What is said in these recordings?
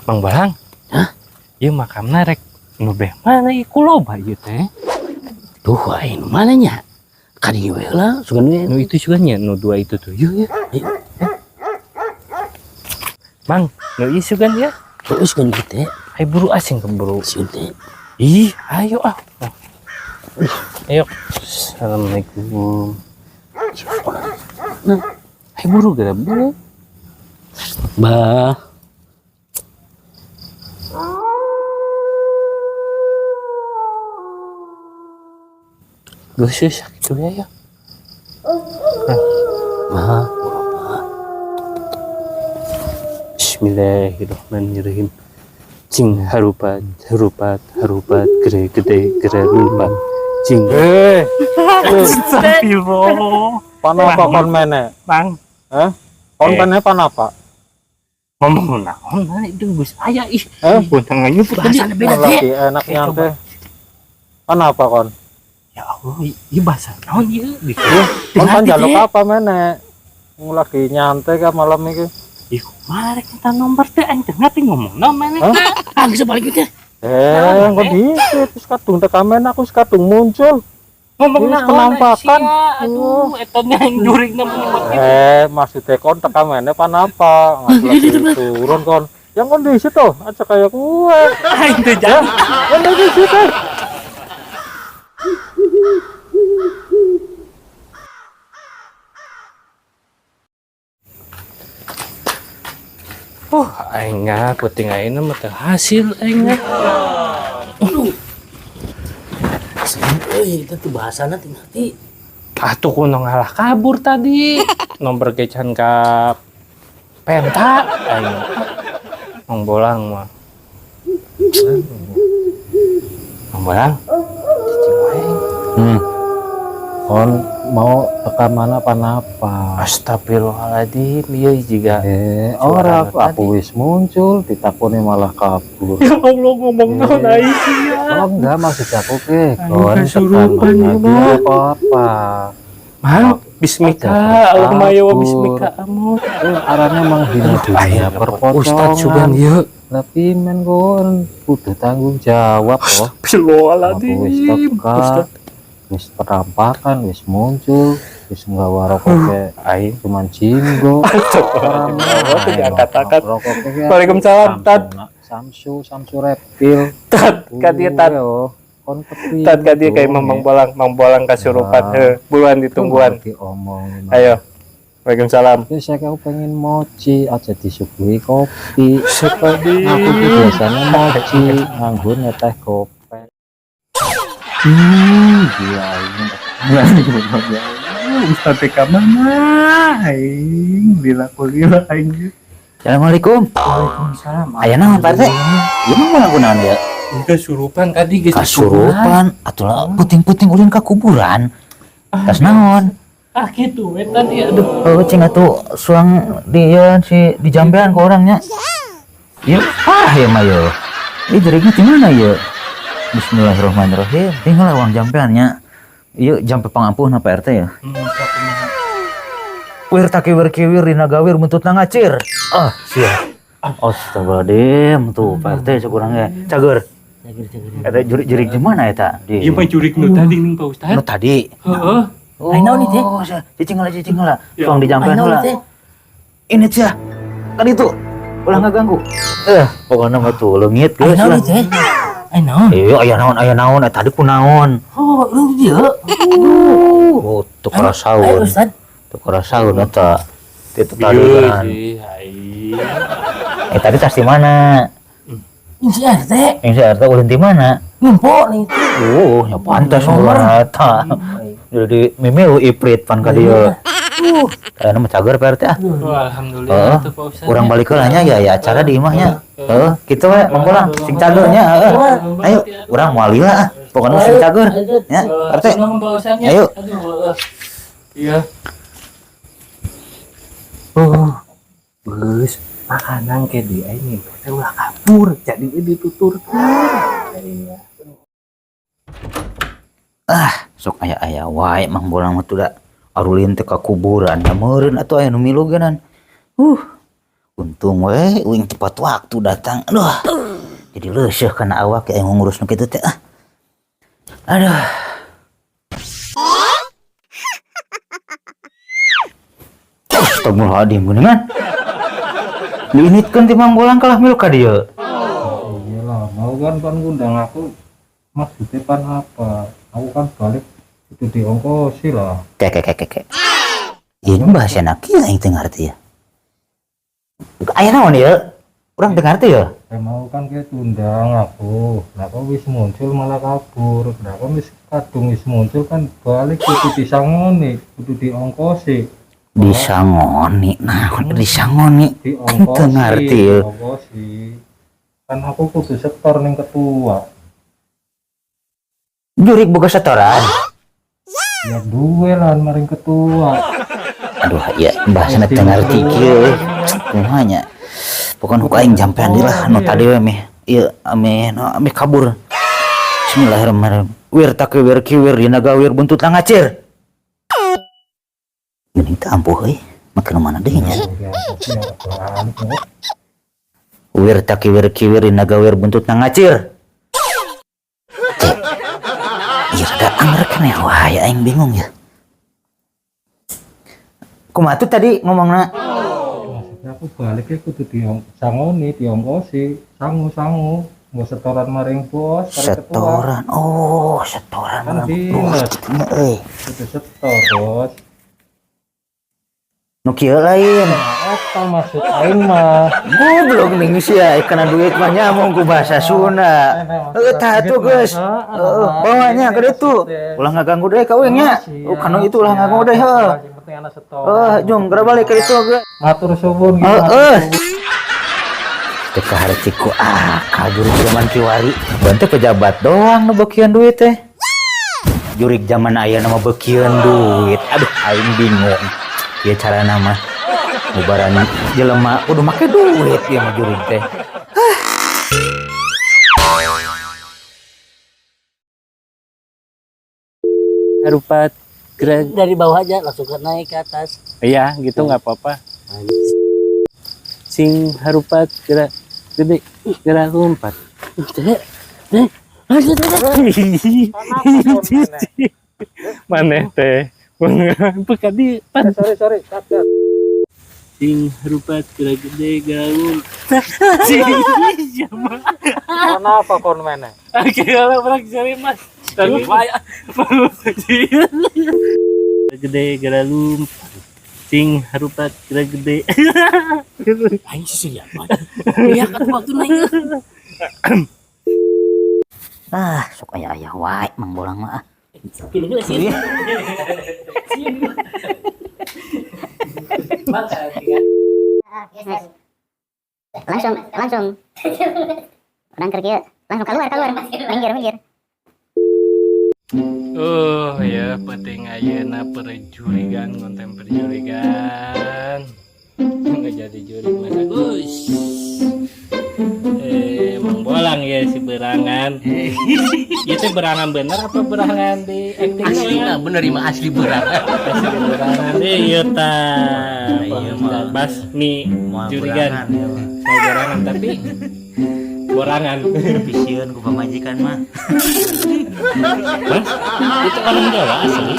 Mang Balang. Hah? Ieu makamna rek nu beh mana ieu, ku loba ieu teh? Duh, aing nu mana nya? Ka dieu we heula, sugan we. Nu itu juga nya, nu dua itu tuh. Yuk, yuk. Ayo. Mang, nu ieu sugan ya. Terus sugan gitu. Ayo buru asing keburu. Sieun teh. Ih, ayo ah. Ayo. Assalamualaikum. Nah, Ayo buru gara buru. Bah. Geus geus sakitu ya ya. Bah. Bismillahirrahmanirrahim. Cing harupat harupat harupat gere gede gere lumpat. Cing. Eh, Astagfirullah. Pan apa kon mene? Bang, Hah? Kon Eh. mene pan apa? Ngomong naon mana itu geus aya ih. Eh? Punten nyebut tadi. Bahasana beda Kon teh. lagi enak Eh, nyantai. Pan apa kon? Ya Allah, ieu bahasa naon ieu? Gitu. Kon pan Ngerti, jaluk teh. apa mene? Wong lagi nyantai ka malam iki. Ih, kumaha rek minta nomor teh, aing teu ngerti ngomong naon maneh. Hah? Ah, geus balik teh. Eh, kok dikit terus kadung teka mene aku kadung muncul. Ngomong Ini naon penampakan. sia? Aduh, eta nya aing jurig na mun nyebut gitu. Eh, maksudnya kon teka mene pan apa? Aku lagi turun kon. Yang kondisi tuh, aja kayak gue. Aing teu jadi. Kondisi tuh. Aing nga penting aing mah teu hasil aing nga. Aduh. Sieun euy, itu tuh bahasana teu ngerti. Atuh kuno ngalah kabur tadi. Nomor ge can ka penta aing. Mang Bolang mah. Mang Bolang. Cicing wae. Kon mau teka mana pan apa? Astagfirullahaladzim, ieu jiga. Eh, Suara ora nu aku, aku tadi. wis muncul, ditakoni malah kabur. Ya Allah, ngomong naon aing sia. Oh enggak, maksud aku ke, Ayo, kon tekan kesurupan mana ieu mah. apa apa. Mang, bismika, Allahumma ya wa bismika amut. Eh, arahnya menghina dunia Ustad sugan perpocongan. ieu. Tapi men kon kudu tanggung jawab oh. Astagfirullahaladzim. Aku wis teka, Ustad. Wis penampakan, wis muncul, wis nggawa rokok Aing. Cuman jinggo. Astagfirullahaladzim, diangkat-angkat. Rokoknya Waalaikumsalam, Tat. Samsu, Samsu Reptil. Tat, ka dieu tat. Yo, kon kepriwe Tat ka dieu kayak dong, Mang ya? Bolang, Mang Bolang kasurupan. Ah. Heuh, buruan ditungguan. Diomongin. Ayo. Waalaikumsalam. Terus saya aku pengen mochi aja disuguhi kopi. Sekali. Aku tuh biasanya mochi nganggo teh kopek. Gila ini. Ustaz TK mana? Aing lila kulila aing. Assalamualaikum. Waalaikumsalam. Aya naon, Pak RT? Ieu mah moal kunaon ya? Ini kesurupan tadi geus. Kasurupan atuh lah puting-puting ulin ka kuburan. Tas naon? Ah gitu we tadi, aduh. Oh, cing atuh suang di ieu si di jambean ku orangnya. Ieu parah ya mah ieu. Ieu jerigna di mana ieu? Bismillahirrahmanirrahim. Tinggal uang jampeannya. Ieu jampe pangampuhna Pak RT ya. Wir takiwir kiwir dina gawir buntutna ngacir. Ah, sia. Astagfirullahaladzim tuh Pak RT sekurangnya. Cager. Cager cager. Eta jurik-jurik di mana eta? Di. Ieu mah jurig nu tadi ning Pak Ustad. Nu tadi. Heeh. Oh, Ai naon ieu teh? Cicing heula, cicing heula. Ya. Tuang di Ai jampean naon heula. teh? Ini cia. Kan itu. Ulah ngaganggu. Eh, pokoknya mah tuh leungit Ai geus naon lah. teh? Ai naon? Iya, aya naon, eh tadi kunaon. Oh, lu dieu. Oh, tuh Ayo kerasaun. Ustad. Tuh kerasaun eta. Itu tadi Iya kan. sih, aing. Eh tadi tas di mana? Ini si RT. Yang si RT ulin di mana? Ngumpul nih. Oh, ya pantas Nomor. nomor eta. Jadi mimilu iprit pan ka dieu. Kayaknya mah cager Pak RT ah. Wah, alhamdulillah Heeh. tuh Pak Ustad. Urang balik heula nya ya ya acara di imahnya. Heeh, kitu we Mang Bolang sing cagernya heeh. Ayo, urang moal lila ah. Pokoknya sing cager ya, RT. Pak Ustadnya. Ayo. Aduh, heeh. Iya. Oh, geus. Makanan ke dia ini teh ulah kabur, jadi dituturkeun. Iya. Ah, sok aya-aya wae Mang Bolang mah tuh da. Arulin teh ka kuburan da meureun atuh aya nu milugenan. Untung we uing tepat waktu datang. Aduh. Jadi leuseuh kana awak ya ngurus nu kitu teh ah. Aduh. Astagfirullahaladzim, geuningan. Diinitkeun ti Mang Bolang kalah milu ka dieu. Iya lah, mau kan pan ngundang aku maksudnya pan apa? Aku kan balik itu diongkosi lah. Kek kek kek kek. Ini bahasa kieu aing teu ngarti ya. Aya naon ieu? Urang teu ngarti ya. Mau kan kayak tundang aku. Nah kok wis muncul malah kabur. Nah kok wis kadung wis muncul kan balik kudu disangoni, kudu diongkosi. Disangoni, nah disangoni. Diongkosi. Teu ngarti ya. Diongkosi. Kan aku kudu setor ning ketua. Jurik boga setoran. Ya duwe lah maring ketua. Aduh, ya bahasana teu ngarti kieu. Kumaha nya? Pokona ku aing jampean deui lah nu tadi we meh. Ieu ameh no ameh kabur. Bismillahirrahmanirrahim. Wir takiwir kiwir dina gawir buntut langacir. Geuning teu ampuh euy. Make nu mana deui nya? Wir takiwir kiwir dina gawir buntut langacir. Cek. Ieu rada anger keneh wae aing bingung ya. Kumaha tuh tadi ngomongna? Maksudnya aku baliknya kudu disangoni, diongkosi, sangu-sangu, nggak setoran maring bos, maring ketua. Setoran, oh setoran Kan maring bos, dinas. gitu nya euy. Kudu setor, bos. Nu kieu lain. Nah, apa maksud aing mah? Goblok ning sia, kana duit mah nyamong ku bahasa Sunda. Heuh tah atuh geus. Heuh, bawa nya ka ditu. Ulah ngaganggu deui ka uing nya. Kanu itu ulah ngaganggu deui heuh. Heuh, jung geura balik ka ditu geus. Matur suwun gitu. Heeh. Teu kaharti ku akal jurik zaman kiwari. Bantu pejabat doang nu beukian duit teh. Jurik zaman ayeuna mah beukian duit. Aduh, aing bingung. Ieu carana mah mubaran jelema kudu make duit ieu mah jurik teh. Harupat gerak Dari bawah aja langsung ke naik ke atas. Iya, gitu nggak apa-apa. Sing harupat gerak gede gerak lompat. Maneh teh. Pekadi pan. Sorry, sorry, cut, cut. Sing harupat gerak gede gerak lompat. Kenapa kon maneh? Oke, kalau pernah cari Mas. Tapi gede gerak lompat. Sing harupat gerak gede. Aing sih ya. Iya kan waktu naik. Ah, sok aya-aya wae Mang Bolang mah. Pilih sih. Langsung langsung orang kerja langsung keluar keluar minggir minggir. Oh ya, penting ayeuna perjurigan, konten perjurigan. Nggak jadi jurik Mas Agus. Mang Bolang ya si berangan. Itu berangan bener apa berangan di acting Asli lah bener mah asli berangan. Asli berangan. Iya ta. Iya mah. Basmi jurigan. Mau berangan tapi borangan. Pisieun ku pamajikan mah. Mas, itu orang Jawa asli.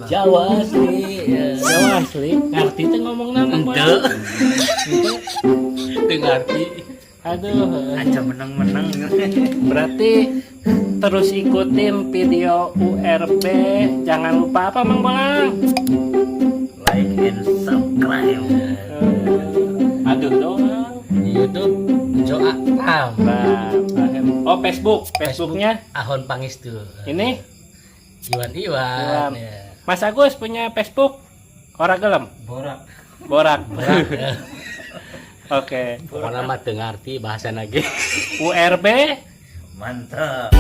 Jawa asli. Jawa asli. Ngerti teh ngomong nama Ente. Teu ngarti. Aduh. Aca menang-menang. Berarti terus ikutin video URB. Jangan lupa apa Mang Bolang? Like and subscribe. Aduh doang. Di YouTube Joa Tam. Oh Facebook, Facebooknya Ahon Pangestu. ini Iwan Iwan. Iwan. Ya. Mas Agus punya Facebook Ora gelem? Borak. Borak. Oke. Pokoknya mah teu ngarti bahasa lagi. URB Mantap.